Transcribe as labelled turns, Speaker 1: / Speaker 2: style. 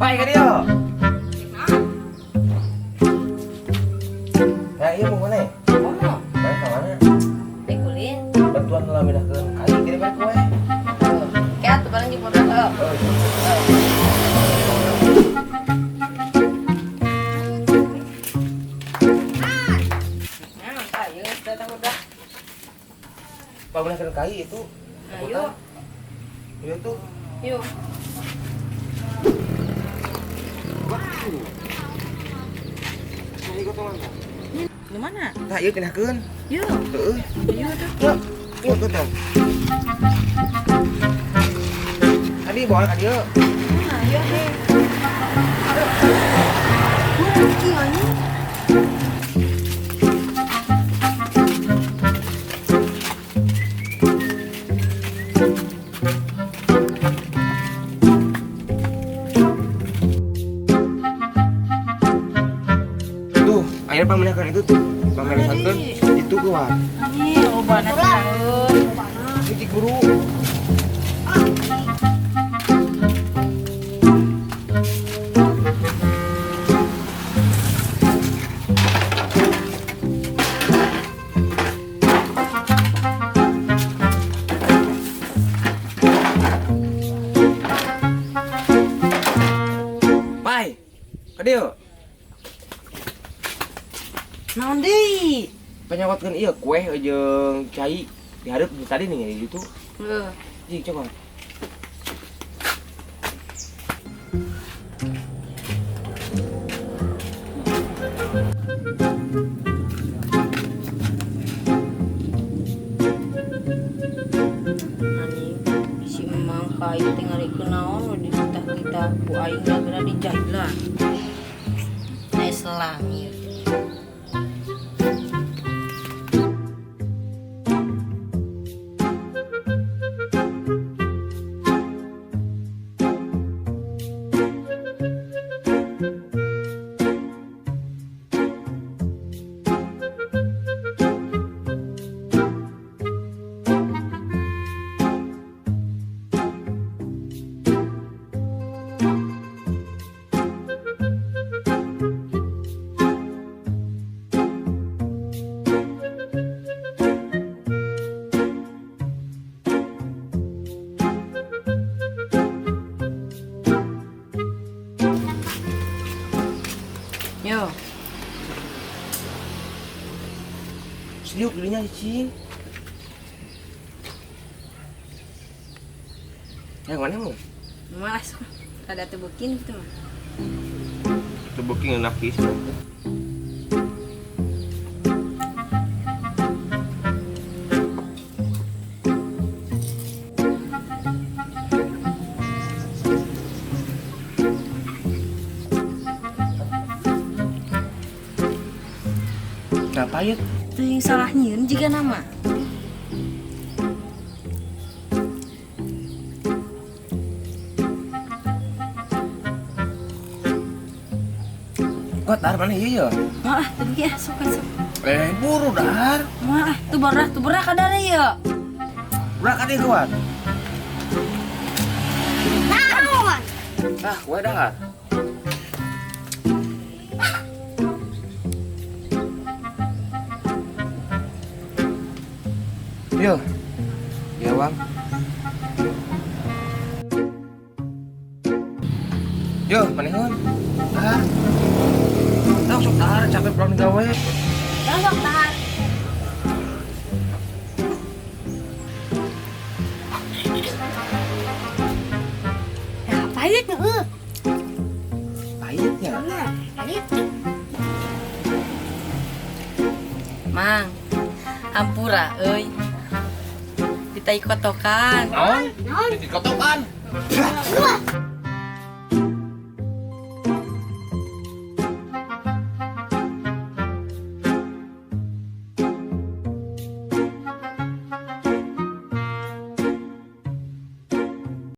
Speaker 1: Pai ka dieu. Nah, iya mau mana?
Speaker 2: Oh,
Speaker 1: Mana ka mana?
Speaker 2: teh kulin.
Speaker 1: Bantuan lah mindahkeun kai kira balik kue.
Speaker 2: Kayak tuh paling jemput aku.
Speaker 1: Oh.
Speaker 2: Nah, ayo datang udah.
Speaker 1: Pamindahkeun kai itu.
Speaker 2: Ayo.
Speaker 1: Iya tuh.
Speaker 2: Yuk.
Speaker 1: Waduh. Nah, ikut mana?
Speaker 2: Di mana?
Speaker 1: Nah, iya pindahkeun.
Speaker 2: Yuk.
Speaker 1: Heeh.
Speaker 2: Yuk tuh.
Speaker 1: Yuk. Yuk tuh teh. Tadi bawa ka dieu.
Speaker 2: Nah, yuk deh. Wah, anjing.
Speaker 1: Tuh, akhirnya pamindahkeun itu tuh. Pamindahkeun itu keluar.
Speaker 2: Anjing, lobana tahun.
Speaker 1: Ini guru. Pai, ka dieu.
Speaker 2: Naon deui?
Speaker 1: Panyawatkeun ieu kue jeung cai dihareup tadi nih gitu.
Speaker 2: Heuh.
Speaker 1: Jing coba.
Speaker 2: Anjing, si emang kayu teh ngarikeun naon we dititah kita ku aing gara-gara dijahilan. Naik selang ieu. Yo,
Speaker 1: Seliuk dirinya cing. Ya mana mau?
Speaker 2: Malas. Ada tebukin gitu mah.
Speaker 1: Tebukin enak sih. Nah, pahit.
Speaker 2: Itu yang salah nyieun jiga nama.
Speaker 1: Kok tar mana iya ya?
Speaker 2: Malah tadi ya sok sok.
Speaker 1: Eh, buru dar.
Speaker 2: Malah tuh berah kadare ya.
Speaker 1: Berah kade kuat.
Speaker 3: Naon?
Speaker 1: Ah, kue dah. Yo. Ya, Bang. Yo, manehun. Ah. Tah sok dahar capek pulang gawe.
Speaker 2: Tah sok dahar.
Speaker 3: Ya, pahit heuh.
Speaker 1: Pahitnya.
Speaker 3: Pahit.
Speaker 2: Mang, ampura euy. Ditai kotokan.
Speaker 1: Naon?
Speaker 3: Naon?
Speaker 1: Dikotokan.
Speaker 3: Wah.